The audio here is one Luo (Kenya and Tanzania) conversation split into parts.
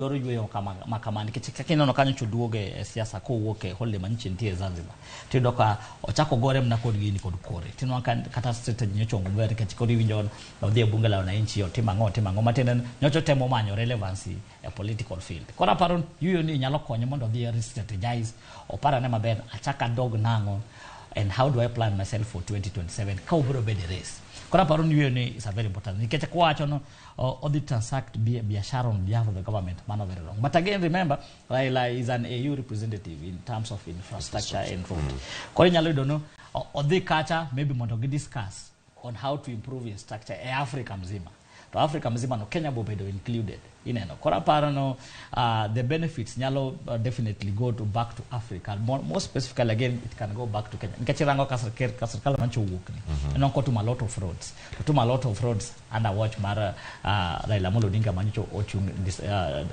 Dwaro yueyo kama ma kama nikech kaka ineno kanyo choduoge e siasa kowuok e holiday manyiche nitie Zanzibar. Tiyudo ka ochako gore mana kod gini kod kore. Tineno ka kata strategy nyocha onge maber nikech koro iwinjo odhi e bunge la wananchi otimo ang'o otimo ang'o matiende ni nyocha otemo manyo relevancy e political field. Koro aparo yueyo ni nyalo konye mondo odhi re-strategize oparane maber achak adog nang'o and how do I plan myself for 2027 ka obiro bedo e race. Koro aparo ni yueyo ni is a very important nikech kwawacho no odhi transact biashara on behalf of the government, mano very wrong. But again, remember, Raila is an AU representative in terms of infrastructure and road. Koro inyalo yudo no odhi kacha maybe mondo gi discuss on how to improve infrastructure e Africa mzima. To Africa mzima no Kenya bobedo included. Ineno. Koro aparo no the benefits nyalo definitely go to back to Africa. More specifically again, it can go back to Kenya. Nikech irango ka sirkal mancho owuok ni. Ineno kotimo a lot of roads. To timo a lot of roads under watch mar Raila Amolo Odinga manyocha ochung this,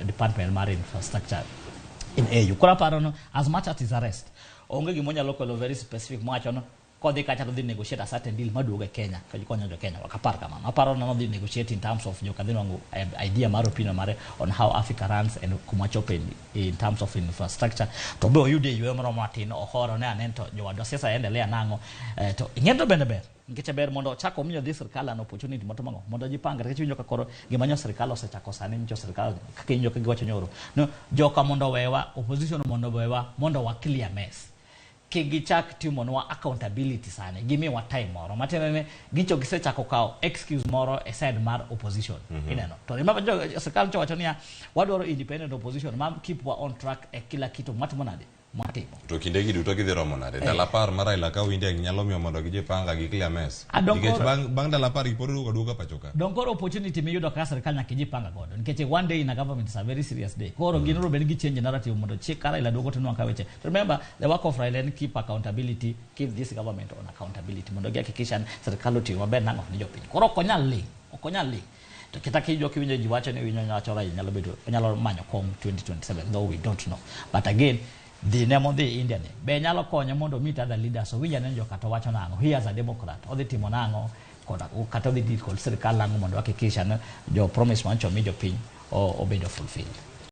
department mar infrastructure in AU. Koro aparo no as much as his arrest, onge gima onyalo kelo very specific mwacho no kodhi kacha to dhi negotiate a certain deal maduogo e Kenya ka konyo jo Kenya. Ok apar kamano. Aparo ni nodhi negotiate in terms of joka dhi nwang'o idea mar opinion mare on how Africa runs and kuma chope in terms of infrastructure. To be oyude yueyo moro matin ohoro ne anen to jowadwa siasa endelea nang'o to ing'e to bende ber nikech ber mondo ochak omiyo dhi sirkal an opportunity mondo mang'o mondo jipangre nikech iwinjo ka koro gima nyo sirkal osechako sani nyicho sirkal kaka iwinjo ka giwacho nyoro no joka mondo owewa opposition mondo owewa mondo wa clear mess kik gichak timonwa accountability sani gimiwa time moro matiende ni gicho gisechako kawo excuse moro e side mar opposition. Ineno to remember jo sirkal nyocha wacho niya wadwaro independent opposition ma keep wa on track e kila kitu mwatimo nade mwatimo. To kindegi duto gidhi romo nade? Ndalo 10 mar Raila ka India nyalo miyo mondo gijipanga gi clear mess. Nikech bang' ndalo 10 gi pod oduogo aduoga pacho ka. Dong koro opportunity miyudo kaka sirkal nyaka ijipanga godo nikech one day in a government is a very serious day. Koro gin bed ni gi change narrative mondo chik ka Raila duogo to nwang' ka weche. Remember the work of Raila en keep accountability, keep this government on accountability mondo gihakikisha ni sirkal otiyo maber nang'o ne jopiny. Koro ok onyal ling', ok onyal ling'. To kata kijo kiwinjo ji wacho ni winjo wacho Raila nyalo bedo nyalo manyo kom 2027 though we don't know. But again dhi ne modhi India ni be nyalo konye mondo meet other leaders owinj ane ni joka to wacho nang'o he as a democrat odhi timo nang'o kod kata odhi deal kod sirkal nang'o mondo hakikisha ni jo promise mancho mi jopiny obedo fulfilled.